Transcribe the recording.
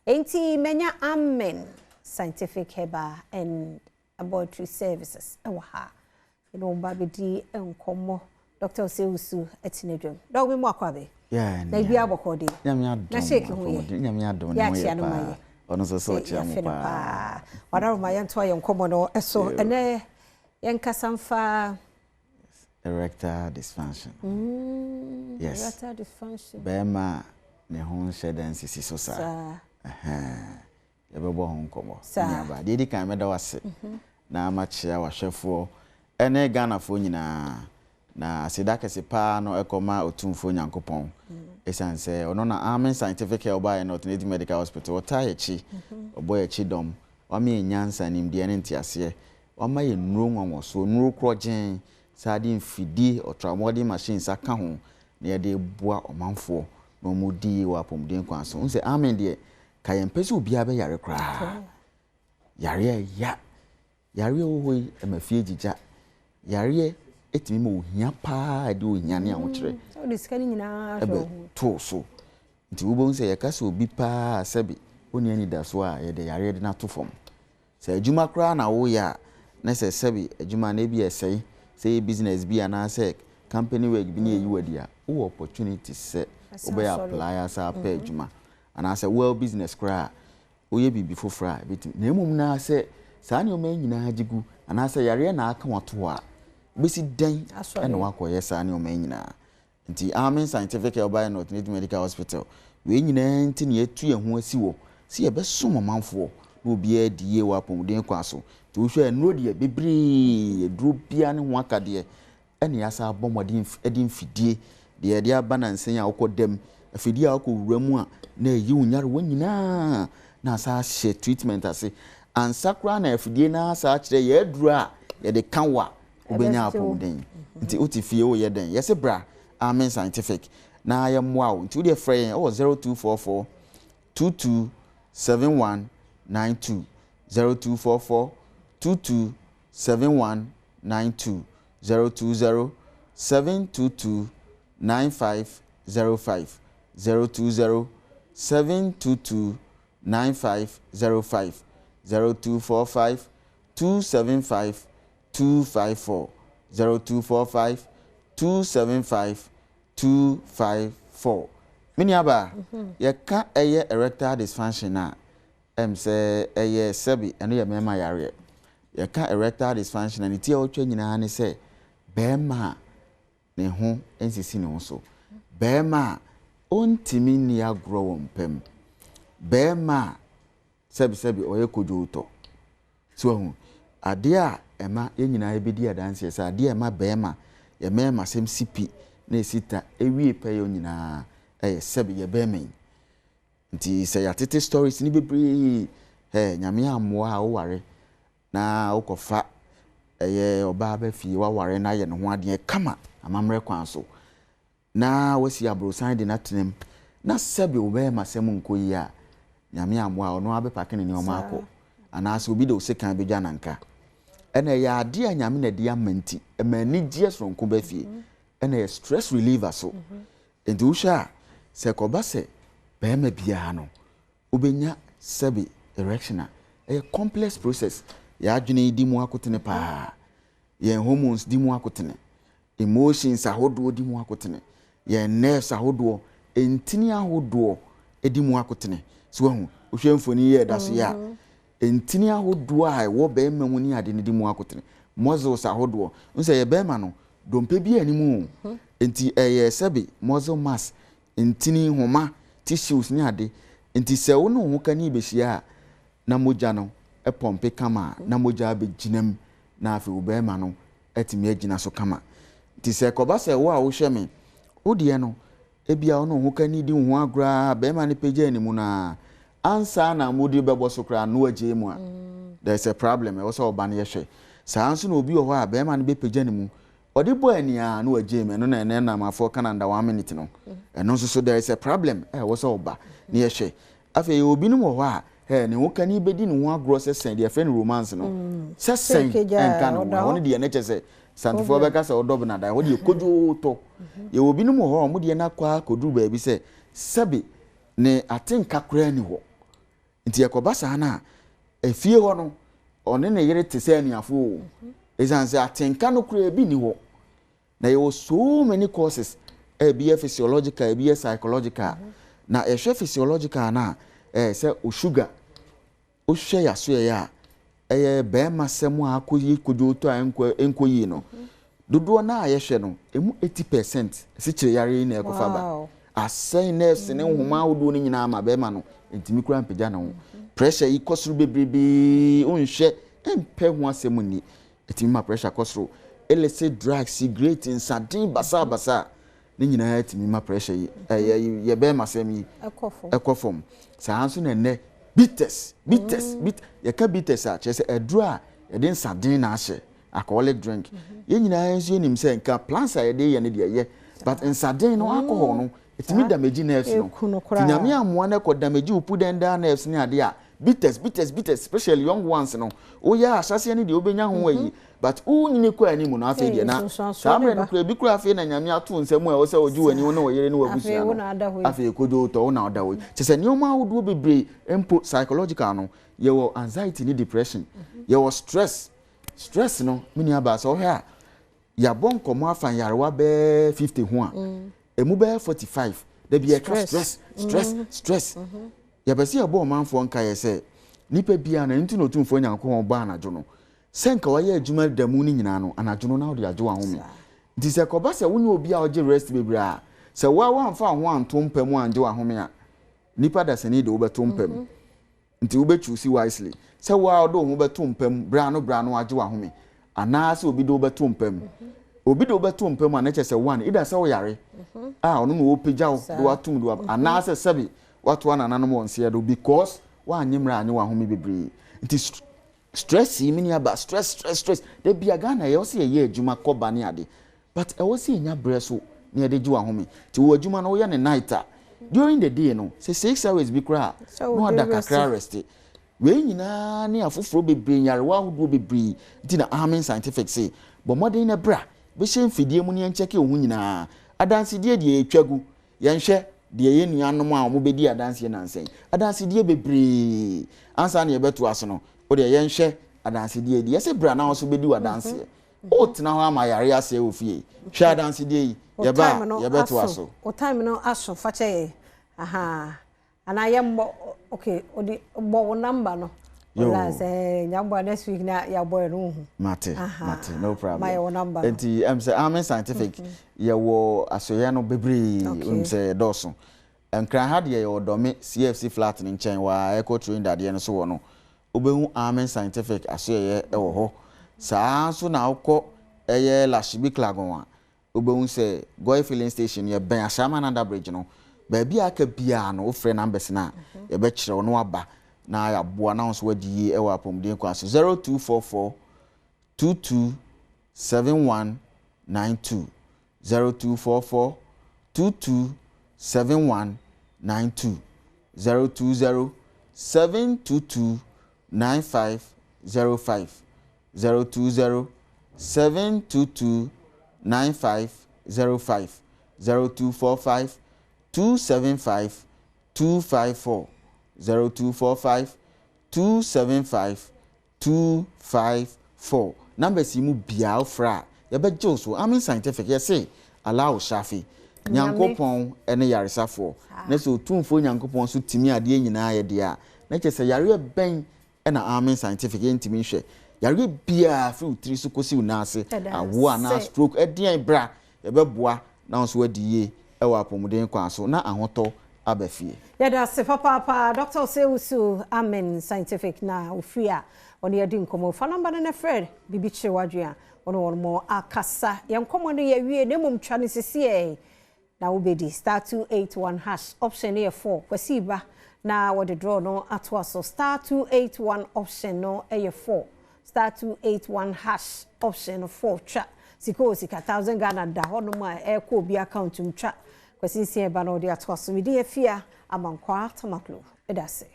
Enti manya Amen Scientific Herbal and Laboratory Services wɔ ha. Ɛna wɔn ba bɛdi nkɔmmɔ. Dr. Osei Wusu ɛte n'adwam. Dɔk, mi mu akɔ abe. Yeah, Na ebi abɔkɔ de. Nyame adom. Na shake ho yɛ. Nyame adom ne ho Yɛakyea yɛ no ma paa. yɛ. Ɔno nso sɛ ɔkyea mo Yɛafɛ no paa. paa. Wadaroma yɛntoa yɛn nkɔmmɔ no ɛso. Ɛnɛ yɛnkasa mfa Erectile dysfunction. Yes. Erectile dysfunction. Bɛrima a ne ho nhyɛ da nsisi so saa. Saa. Ɛhɛn. Yɛbɛbɔ ho nkɔmmɔ. Saa. Nuaba, deɛ ɛdi kan, mɛda wo ase na makyea w'ahwɛfoɔ ɛne Ghanafoɔ nyinaa. Na aseda kɛse paa no ɛkɔma Otumfoɔ Nyankopɔn. Ɛsiane sɛ ɔno na Amen Scientific Herbal and Alternative Medical Hospital ɔtaa yɛkyi, ɔbɔ yɛkyi dɔm, wama yɛn nyansa, nimdeɛ ne nteaseɛ, wama yɛn nnuro nwanwasoɔ, nnuro korɔgyen, saa de mfidie ultramodern machines aka ho na yɛde boa ɔmanfoɔ na wɔn di wɔ apɔmuden kwan so. N sɛ Amen deɛ, ka yɛn mpɛ sɛ obiara bɛyare koraa. Yareɛ ya, yareɛ wɔ hɔ yi ɛma fie gyigya. Yareɛ ɛtumi ma ohia paa, ɛde ohia ne ahokyerɛ Sɛ wode sika no nyinaa hwɛ wo ho. Ɛbɛtoo so. Nti wobɛhu sɛ yɛka sɛ obi paa sɛbi ɔnni anidasoɔ a, yɛde yareɛ de no ato fam. Sɛ adwuma koraa na woyɛ a, na sɛ sɛbi adwuma no ebi ɛsɛe, sɛ ɛyɛ business bi anaasɛ company work bi ne ɛyi wadi a, wowɔ opportunity sɛ wobɛyɛ apply asa apɛ adwuma anaasɛ well business koraa a woyɛ biribi foforɔ a ɛbɛtumi. Na mmom naa sɛ saa nneɛma yi nyinaa gye gu anaasɛ yareɛ na aka wato hɔ a, wobɛsi dɛn Asɔre. Ɛna wakɔyɛ saa nneɛma yi nyinaa? Nti Amen Scientific Herbal and Alternative Medical Hospital wei nyinaa nti na yɛatu yɛn ho asi wɔ sɛ yɛbɛsom ɔmanfoɔ na obiara di yie wɔ apɔmuden kwan so. Nti wohwɛ nnuro deɛ bebree, aduro biara ne ho akadeɛ, ɛna yɛasa abɔ mmɔden de mfidie deɛ yɛde aba nansa yi a wokɔ dɛm afidie a wokɔ wura mu a na ɛyi wo nyarewa nyinaa na asa ahyɛ treatment ase ansa koraa na afidie no asa akyerɛ yɛ aduro a yɛde ka wo a wobɛnya Ɛbɛsɛ wo. Apɔmuden. Nti wote fie woyɛ dɛn? Yɛsɛ bra Amen Scientific na yɛmmoa wo. Nti wodeɛ frɛ yɛn ɛwɔ 0244 22 71 92, 0244 22 71 92, 020 722 9505, 020 722 9505, 0245 275 254, 0245 275 254. Me nuaba, yɛka ɛyɛ erectile dysfunction a, sɛ ɛyɛ sɛbi ɛno yɛ mmarima yareɛ. Yɛka erectile dysfunction a, ne ti a wɔtwa nyinaa ne sɛ bɛrima a ne ho nsisi ne ho so, bɛrima a ɔntumi nni agorɔ wɔ mpam, bɛrima a sɛbisɛbi ɔyɛ kodwootɔ so ahu adeɛ a ɛma yɛn nyinaa yɛbɛdi adanseɛ sɛ adeɛ a ɛma bɛrima yɛ mmarima sɛm si pi na esi ta ewie pɛyɛ nyinaa ɛyɛ sɛbi yɛ bɛrima yi. Nti sɛ yɛatete stories ni bebree ɛ, Nyame ammoa a woware na wokɔfa ɛyɛ ɔbaa bɛ fie, waware na ayɛ ne ho adeɛ kama amammerɛ kwan so na wasi aborosan de n'atena mu na sɛbi wo bɛrima sɛm nkɔ yie a, Nyame ammoa a ɔno abɛpake ne nneɛma akɔ anaasɛ obi de wo sekan bɛdwa nanka. Ɛna ɛyɛ adeɛ a Nyame na ɛde ama, nti ɛma anigyeɛ soronko bɛ fie, ɛna ɛyɛ stress reliever so. Nti wohwɛ a, sɛ kɔba sɛ bɛrima biara no wobɛnya sɛbi erection a, ɛyɛ complex process. Yɛadwene yi di mu akotene paa, yɛn hormones di mu akotene, emotions ahodoɔ di mu akotene, yɛn nerves ahodoɔ, ntini ahodoɔ di mu akotene so. Wahu, wohwɛ mfoni yi a ɛda so yi a, ntini ahodoɔ a ɛwɔ bɛrima mu ne ade no di mu akotene, muscles ahodoɔ n sɛ yɛ bɛrima no dompe bi anim o, nti ɛyɛ sɛbi muscle mass, ntini, homa, tissues ne ade. Nti sɛ wo ne wo ho ka ne bɛhyia a, na mogya no ɛpɔmpe kama a, na mogya abɛgyina mu na afei wo bɛrima no atumi agyina so kama. Nti sɛ kɔba sɛ wo a wohwɛ me, wo deɛ no ebia wo ne wo ho ka ne di wo ho agorɔ a, bɛrima no pagya anim no a, ansa na mode bɛbɔ so koraa no agye mu a, there is a problem. Ɛwɔ sɛ ɔba no yɛhwɛ saa nso. Na obi wɔ hɔ a, bɛrima no bɛpagya ne mu, ɔde bɔ ani a na wagye mu, ɛno na ɛnɛ nam afɔ Canada one minute no, ɛno nso so there is a problem ɛwɔ sɛ ɔba na yɛhwɛ. Afei obinom wɔ hɔ a, ne ho kani bɛdi ne ho agorɔ sɛ sɛn deɛ yɛfrɛ no romance no, sɛ sɛn ɛnka ne ho. Ɛhɔ no deɛ ne kyɛ sɛ Santefoɔ bɛka sɛ ɔdɔ benada, ɛhɔ deɛ kodwoo tɔ. Yɛwɔ binom wɔ hɔ a wɔn deɛ no akɔ akɔduru baabi sɛ sɛbe ne atenka koraa ni hɔ. Nti ɛkɔba saa no a, efie hɔ no, ɔne ne yere te sɛ anuafoɔ o. Ɛsiane sɛ atenka no koraa bi ni hɔ. Na yɛwɔ so many causes, ebi yɛ physiological, ebi yɛ psychological. Na yɛhwɛ physiological no a, ɛyɛ sɛ o sugar, wohwɛ yɛasoɛeɛ a, ɛyɛ bɛrima sɛm a akɔ yie kodwo tɔ a ɛnkɔ yie no. Dodoɔ no a yɛhwɛ no, emu 80% sikyire yare yi na ɛkɔfa ba. Asɛe nerves ne nhoma ahodoɔ no nyinaa ma bɛrima no ntumi koraa mpagya ne ho. Pressure yi kɔ soro bebrebee, wonhwɛ mpɛ ho asɛm nni. Ɛtumi ma pressure kɔ soro. Illicit drugs, cigarette, nsaden basabasa ne nyinaa tumi ma pressure yi ɛyɛ yɛ bɛrima sɛm yi ɛkɔ fam. Saa nso na ɛnɛ bitters, bitters, bit yɛka bitters a, kyerɛ sɛ aduro a yɛde nsaden na ahyɛ, alcoholic drink. Yɛn nyinaa nso yɛnim sɛ nka plants a yɛde yɛ no deɛ yɛ, but nsaden no, alcohol no, ɛtumi damage nerves no. Nti Nyame amoa no ɛkɔ damage wo pudendal nerves ne adeɛ a, bitters, bitters, bitters, especially young ones no, woyɛ ahyɛseɛ no deɛ wobɛnya ho ayi, but wonyini kɔ anim no, afei deɛ na saa mmerɛ no kora bi kora, afei na Nyame ato nsɛm a ɛwɔ sɛ ɔgye w'ani, wo ne wo yere ne w'abusua no, afei kodwo tɔ wo na ɔda hɔ. Kyɛ sɛ nneɛma ahodoɔ bebree mpo, psychological no, yɛwɔ anxiety ne depression, yɛwɔ stress. Stress no, me nua baa, sɛ ɔhwɛ a, yɛabɔ nkɔmmɔ afa nyarewa bɛɛ 50 ho a, emu bɛyɛ 45 dabi yɛka stress, stress, stress. Yɛpɛ sɛ yɛbɔ ɔmanfoɔ nkaeɛ sɛ nipa biara no, nti na Otumfoɔ Nyankopɔn bɔ anadwo no sɛ nka wayɛ adwuma da mu no nyinaa no, anadwo no na wode agye w'ahome. Nti sɛ kɔba sɛ wonyɛ obi a ɔgye rest bebree a, sɛ woa woamfa wo ho anto mpa mu angye w'ahome a, nipa dasani de wobɛto mpa mu. Nti wobɛchoose wisely sɛ woa wode wo ho bɛto mpa mu berɛ ano berɛ ano agye w'ahome, anaasɛ obi de wobɛto mpa mu. Obi de wobɛto mpa mu a, na kyerɛ sɛ one, either sɛ woyare a ɔno na wɔpagya wo de watom de wa, anaasɛ sɛbe watoa nananom wɔ nseɛ do because woanye mmerɛ anye w'ahome bebree. Nti stress yi, me nua ba, stress, stress, stress da bia Ghana yɛwɔ sɛ yɛyɛ adwuma kɔba ne ade, but ɛwɔ sɛ yɛnya berɛ so na yɛde gye w'ahome. Nti wɔ adwuma no, woyɛ ne night a, during the day no, sɛ 6 hours bi koraa na wada kakra, rest. Wei nyinaa ne afoforɔ bebree, nyarewa ahodoɔ bebree nti na Amen Scientific se bɔ mmɔden na bra bɛhyɛ mfidie mu ne yɛnkyɛke wo ho nyinaa. Adansedie deɛ yɛtwa gu, yɛnhwɛ deɛ yɛn nuanom a wɔbɛdi adanseɛ nansɛn, adansedie bebree ansa na yɛbɛto aso no. Wodeɛ yɛnhwɛ adansedie deɛ yɛsɛ bra na wo nso bɛdi w'adanseɛ. Wotena hɔ ama yare asɛe wɔ fie. Hwɛ adansedie yi, yɛba a yɛbɛto aso. O time no aso, fakyɛ yɛ aha anaa yɛmmɔ. Okay, ɔde bɔ wo number no. Wala sɛ nyambɔ next week na yɛabɔ ɛno ho. Mate, mate, no problem. Ma yɛ wo number. Nti sɛ Amen Scientific, yɛwɔ asoeɛ no bebree sɛ yɛdɔɔso. Nkran ha deɛ, yɛwɔ Dɔme CFC flat no nkyɛn wɔ a ɛkɔ train dadeɛ no so wɔ no, wobɛhu Amen Scientific asoeɛ wɔ hɔ. Saa nso na wokɔ ɛyɛ Lashibi Klagon a, wobɛhu sɛ Goil filling station, yɛbɛn Ashaiman under bridge no. Baabi a aka biara no, wofrɛ numbers no a, yɛbɛkyerɛ wo na waba na yɛaboa na wo nso wadi yie wɔ apɔmuden kwan so. 0244 22 71 92, 0244 22 71 92, 020 722 9505, 020 722 9505, 0245 275 254, 0245 275 254. Numbers yi mu biara wofrɛ a, yɛbɛgye wo so. Amen Scientific, yɛse Allahu Shafi, Nyankopɔn ne yaresafoɔ. Na sɛ Otumfoɔ Nyankopɔn nso tumi adeɛ nyinaa yɛ deɛ a, na kyerɛ sɛ yareɛ bɛn ɛna Amen Scientific yɛntumi nhwɛ? Yareɛ biara firi wo tiri so kɔsi wo nan ase, awoɔ anaa stroke, ɛdeɛn, bra, yɛbɛboa na wo nso wadi yie ɛwɔ apɔmuden kwan so na ahotɔ aba fie. Yɛda ase papaapa, Dr. Osewusu, Amen Scientific na ofiri a ɔne yɛdi nkɔmmɔ. Fa number no na frɛ, biribi kyerɛ w'adwene a, ɔne wɔn mo akasa. Yɛn nkɔmmɔ no yɛwie, na mmom twa no sisiɛ na wobɛdi *281#, option no yɛ 4. Kwasi ba na wɔde draw no atoa so. *281, option no yɛ 4, *281#, option no 4. Twa sika o, sika 1,000 Ghana da hɔnom a ɛrekɔ obi account mu. Twa Kwasi nsia ba na wɔde atoa so. Mede afia Amankwa Tamaklo ɛda ase.